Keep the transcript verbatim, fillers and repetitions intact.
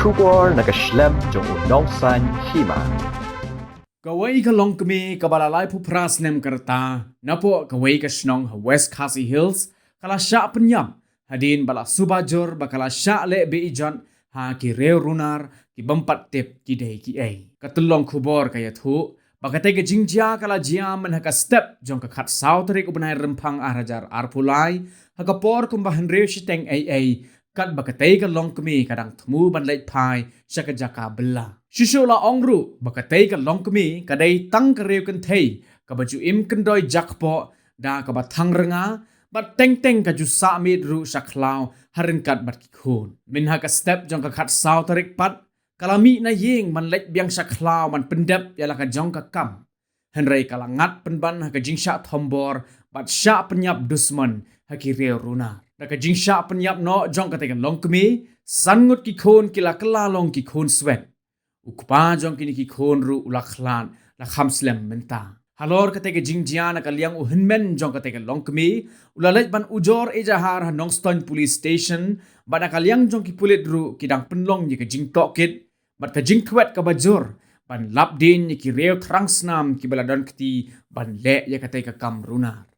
Khubor na ka shlem jong u Nongsaiñ Hima. Kawei ka longkmie kaba la laiphew phra snem ka rta, napoh kawei ka shnong ha West Khasi Hills, ka la shah pynïap hadien ba la suba jur ba ka la shah leh be-ijot ha ki riew runar ki bym pat tip ki dei kiei. Ka tyllong khubor ka ïathuh ba katei ka jingjia ka la jia mynha ka step jong ka khatsaw tarik u bnai Rymphang ar hajar arphew lai, ha ka por kumba hynriew shiteng eiei, katba katei ka longkmie ka dang thmu ban leit phai sha ka jaka bylla. Shisha la ong ruh ba katei ka longkmie ka dei tang ka riew kynthei kaba ju im kyndoi jakpoh da kaba thang rnga, bad teng teng ka ju sah miet ruh sha khlaw ha ryngkat bad ki khun. Mynha ka step jong ka khatsaw tarik pat, ka la mih na ïing ban leit biang sha khlaw ban pyndep ïa la ka jong ka kam, hynrei ka la ngat pynban ha ka jingshah thombor bad shah pynïap dusmon ha ki riew runar. Da ka jingshah pynïap noh jong katei ka longkmie, san ngut ki khun ki la kylla long ki khun swet. U kpa jong kine ki khun ruh u la khlad, la kham slem mynta. Halor katei ka jingjia, na ka liang u hynmen jong katei ka longkmie u la leit ban ujor ejahar ha Nongstoiñ Police Station, bad na ka liang jong ki pulit ruh ki dang pynlong ïa ka jingtohkit bad ka jingkhwet kaba jur ban lap dien ïa ki riew thrang snam kiba la don kti ban leh ïa katei ka kam runar.